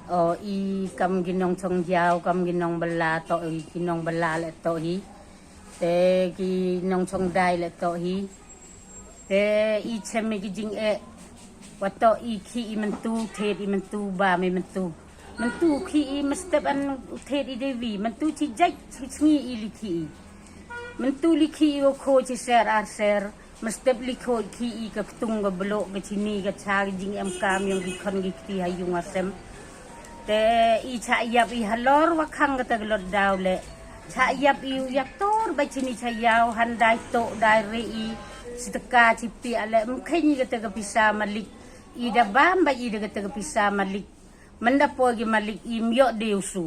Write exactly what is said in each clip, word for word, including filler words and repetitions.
O i kam ki nongchong yaw, kam ki nongbylla toh hi, ki nongbylla le toh hi. Te ki nongchong dai le toh hi. Te i chem i ki jingeh. Wa toh i khih i myntu, thied i myntu, bam i myntu. Myntu khih i mynstep an thied i dei wi, myntu chi jait chi sngi i li khih i. Myntu li khih i wa kho chi ser ar ser. Mynstep li kho i khih i ka ktung ka bloh ka chini ka cha ka jingemkam yong ki khon ki kti ha yung ha sem. Te i cha yap i halor wa khang kata ka lot daw le. Cha yap i u yak tor ba chini cha yaw, han dai toh dai re i. Chi teka chi piah le, mkheng i kata ka pisa malik. I da bam ba i da kata ka pisa malik. Mynda poi ki malik i, ym yoh de u su.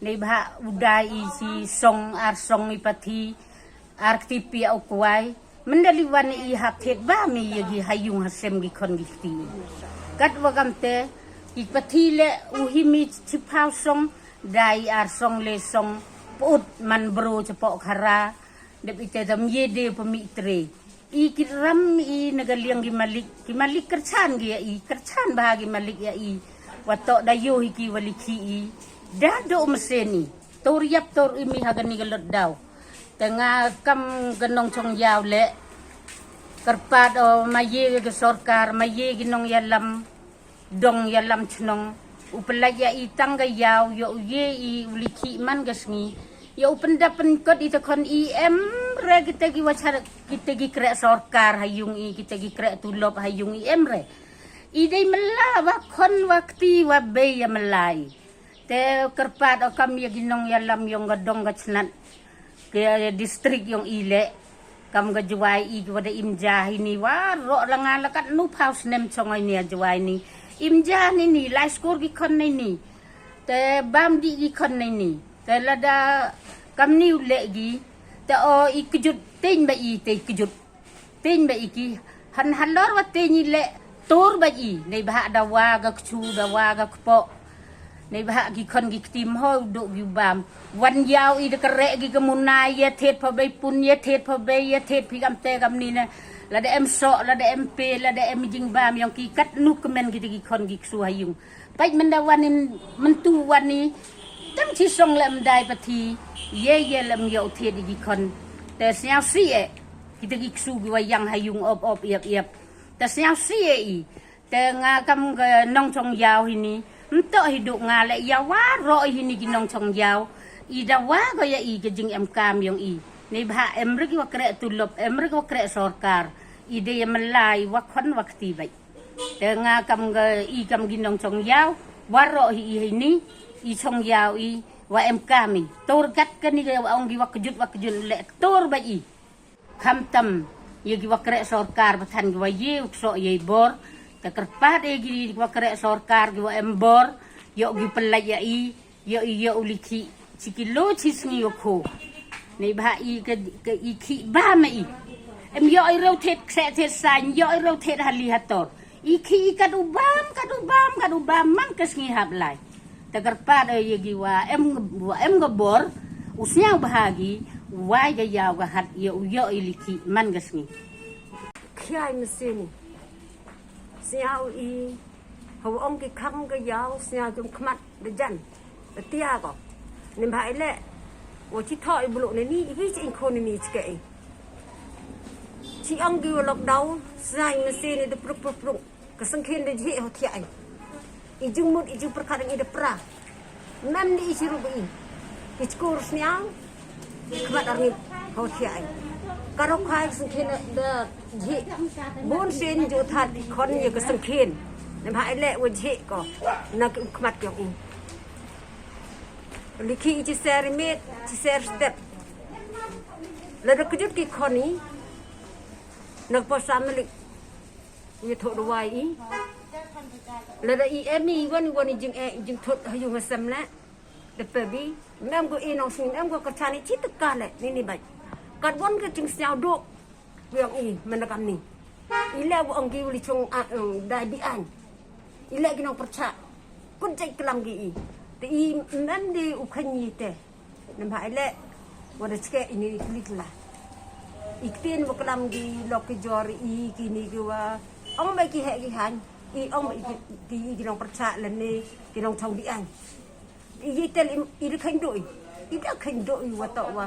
Neibhah u dai i chi song ar song i pathi, ar kti piah u kwai. Mynda li wan i hap thied bam i ya ki ha yung ha sem ki khon ki kti. Katwa kamte, ki pathi le u him i chi phaw song, dai ar song le song, put man bru chapoh khara. Dep ite tam ye de pamit tre. I ki ram i na ka liang ki malik, ki malik kyrchan ki ya i, kyrchan bha ki malik ya i. Wa toh da yoh hi ki wa li khih i. Da doh mesen i. Tor yap tor im i ha kani ka lot daw. Te nga kam ka nongchong yaw le. Kyrpad o ma ye ka sorkar, ma ye ki nongyalam. Dong yalam chnong, u pynlait ya i tang ka yaw, yoh u ye i u li khih man ka sngi. Yoh u pyndap pynkot i te khon i em re kita ki wa char, kita ki kreh sorkar ha yung i, kita ki kreh tulop ha yung i em re. I dei mala wa khon wa kti wa bei ya mala i. Te kyrpad o kam ya ki nongyalam yong ka dong ka chnat. Ka district yong i le. Kam ka Jwai i ki wa da im ja hi ni, waroh la nga la kat nu phaw snem chong i ni a Jwai ni. Im ja ni ni, lai skur ki khon ni ni. Te bam di ki khon ni ni. Te lada kam ni u le gi. Te o i kjut, teng ba i te kjut. Teng ba i ki. Han halor wa teng i le tur ba i. Neibhah da wa ka kchu, da wa ka kpoh. Neibhah ki khon ki kti ym hoi u duh ki u bam. Wan yaw i da kreh ki ka muna, ya thied pha bei pun, ya thied pha bei, ya thied phi kamte kamni na. Lada em soh, lada em pe, lada em jingbam yong ki, kat nu kmen kita ki khon ki ksu ha yung. Pait mynda wan i, myntu wan i, tang chi song le em dai pathi, ye ye le em yoh thied i ki khon. Te sniaw si e, kita ki ksu ki wa yang ha yung op op iap iap. Te sniaw si e i, te nga kam ka nongchong yaw hi ni, mynto hi duh nga le ya waroh hi ni ki nongchong yaw. I da wa ko ya i ka jingemkam yong i. Neibhah em re ki wa kreh tulop, em re ki wa kreh sorkar. I de ya mala i wa khon wa kti bait. Te nga kam ka i kam ki nongchong yaw, waroh hi i hi ni, i chong yaw i, wa emkam i. Tur kat kani ka wa ong ki wa kjut wa kjut le, tur ba i. Khamtam, ya ki wa kreh sorkar, ba than ki wa ye u ksoh ye i bor. Te kyrpad ya ki wa kreh sorkar ki wa em bor, yoh ki pynlait ya i, yoh i yoh u li khih, chi kilo chi sngi yoh kho. Neibhah i ka, ka i khih bam i. Em yoh i rau thied kse thied sain, yoh i rau thied hali hator. I khih i kat u bam, kat u bam, kat u bam, man ka sngi hap lai. Te kyrpad ya ki wa em, wa em ka bor, u sniaw bha ki, wai ka yaw ka hat, yoh u yoh i li khih, man ka sngi. Khiai mesin i. Sniaw i, hawa ong ki khang ka yaw, sniaw ki um khmat, da jan, da tia ko. Neibhah i le, wa chi thoh i bluh ni ni, i hi chi in khon ni ni chi ke i. Chi ong ki wa lockdown, sniaw i mesin i da pruk pruk pruk. Ka sengkhen da jhih ho thiah i. I jingmut, i jingpyrkhat i da pra. Mem di i chirup i. Ki chkur sniaw. Khmat arngit ho thiah i. Ka rok khai sengkhen da jhih. Bun sien ju thad ki khon ya ka sengkhen. Neibhah i le wa jhih ko. Na ki um khmat yong i. Li khih i chi ser i miet, chi ser step. Lada kjut ki khon i. Na ka por sa malik. Ya thoh da wai i. Lada i em i wan i wan i jing e, i jingthut ha yung ha sem le. Da pe bi. Mem ko i nong sing, mem ko kyrchan i chi teka le. Ni ni bai. Kat wan ka jingsniaw duh. Wa ong i, mynda kamni. I le wa ong ki wa li chung a, ong, dai bi an. I le ki nong pyrchah. Kut jait klam ki i. Te i mem di u khan i te. Neibhah i le, wa da chke i ni klik la. I ktien wa klam ki lok ki jor i ki ni ki wa. Ong mai ki heh ki han. I ong i ki, ki, ki nongpyrchah lane ki nongchong bi ai. I ye tel i, i da kheiñ doi. I da kheiñ doi wa toh wa.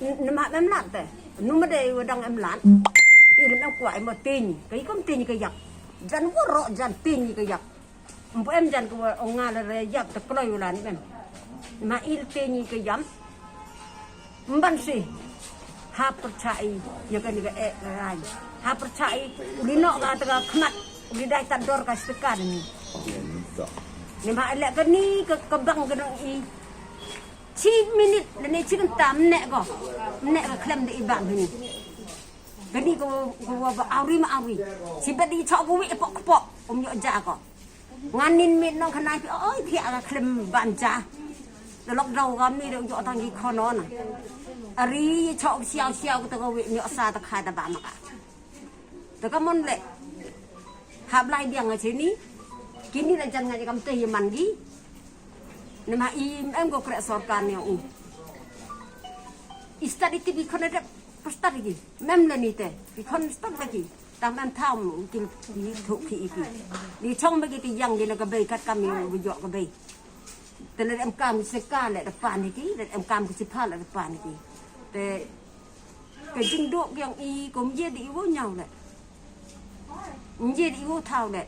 N-, namar em lad te. Nu ma dei wa dang em lad. I lem em kwah i mo teiñ. Ka i kam teiñ ka yap. Jan waroh jan teiñ ka yap. Mpu em jan ka wa ong nga la re yap te kloi wa lan em. Ma i teiñ ka yap. Mban si. Ha pyrchah i, ya kani ka eh ka rai. Ha pyrchah i, u li noh ka te ka khmat, u li dai ta dor ka stika ni. Ni ma le kani ka, ka bang ka nong i. Chi minit, le ni chi kynta, mne ko. Mne ka khlem de i bang ni. Kani ko, ko wa ba auri ma auri. Chi ba di chok ko wi pok pok, um yo ja ko. Ngan nin mit nong khanai phi, oi, phi a ka khlem ban ja. Da lockdown kam ni da u yoh tang ki khon na. Ari chok siaw siaw ko ta ko wi nyok sa ta khai da ba ma ka. Ta ka mon le. Hap lai biang a chini. Kini la jan nga kam te ye man gi. Nama i em ko kreh sorkar ni u. I stad i tip i khon da dep, pa stad ki. Mem le ni te. I khon stad le ki. Tam em tham ki, ki thuk ki i ki. Ni chong ba ki ti yang ki na ka bei kat kam i u yoh ka bei. Te le em kam se ka le da pan ki, le em kam ki si pha le da pan ki. Te ka jingduk yong i ko mje di i wo nyaw le. Mje di i wo thaw le.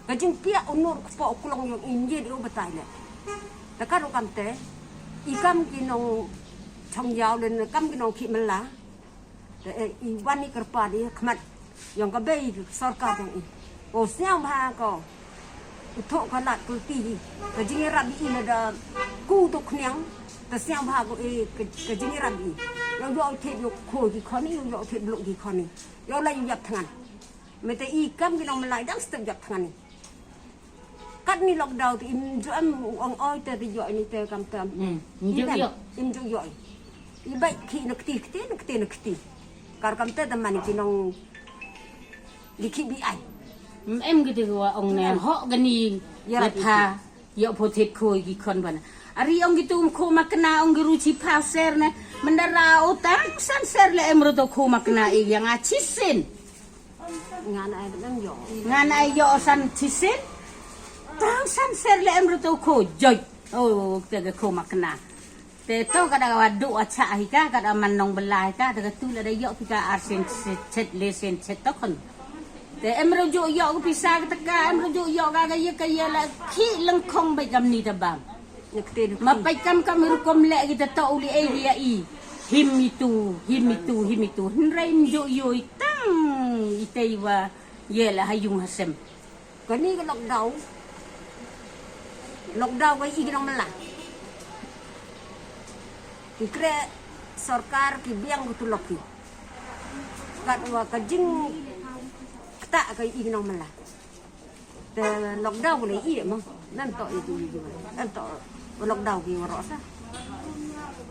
Ka jingpiak u nur kpoh u klong yong i mje di i wo batai le. Te ka ru kam te, i kam ki nong chong yaw le, kam ki nong ki mela. Te, eh, i wan i kyrpad i khmat yong ka bei sorkar yong i. O sñiaw bha ko. U thok ka lad kulti i. Ka jingyarap i la da ku to khniang. Te sñiaw bha ko i ka, ka jingyarap i. Yow yow thep yow khoi ki khon i, yow yow thep bluk ki khon i. Yow la yow yap thngan. Me te i kam ki nong mela i dang step yap thngan i. Kat ni lockdown te im ju em ong oi te te yoh ni te kam tam. Hmm, im ju em, yoh. Im ju yoh. I bai ki na kti kti na kti na kti. Kar kam te te man ki nong di ki bi ai. Hmm, em ki te wa ong ne ho gani ya la pha. Yoh pho thet khoi ki khon bana. Ari ong ki tum kho makna ong ki ru chi pha ser ne. Mandara o tang san ser le em ru to kho makna i yang a chi sin. Ngan ai dang yoh. Ngan ai yoh san chisin. Tang san ser le em ru to kho joi. O, te ka kho makna. Te to ka da wa du a cha hi ka, ka da man nong bela hi ka, te ka tu le da yoh ki ka ar sen chet le sen chet to khon. Te em ru ju yoh ki pisa ka ta ka, em ru ju yoh ka ka ye ka ye la ki lengkhong bai kam ni ta bang. Ma pai kam kam rukom le kita to u li e ya i. Him itu, him itu, him itu. Hynrei mju yo i tang i tei wa ye la ha yung ha sem. Kani ka lockdown. Lockdown ka i ki nong mela. Ki kreh sorkar ki biang ko tulop ki. Kat wa ka jingkta ka i ki nong mela. Te lockdown le i mo. Nan to i ki, nan to lockdown ki waroh sa.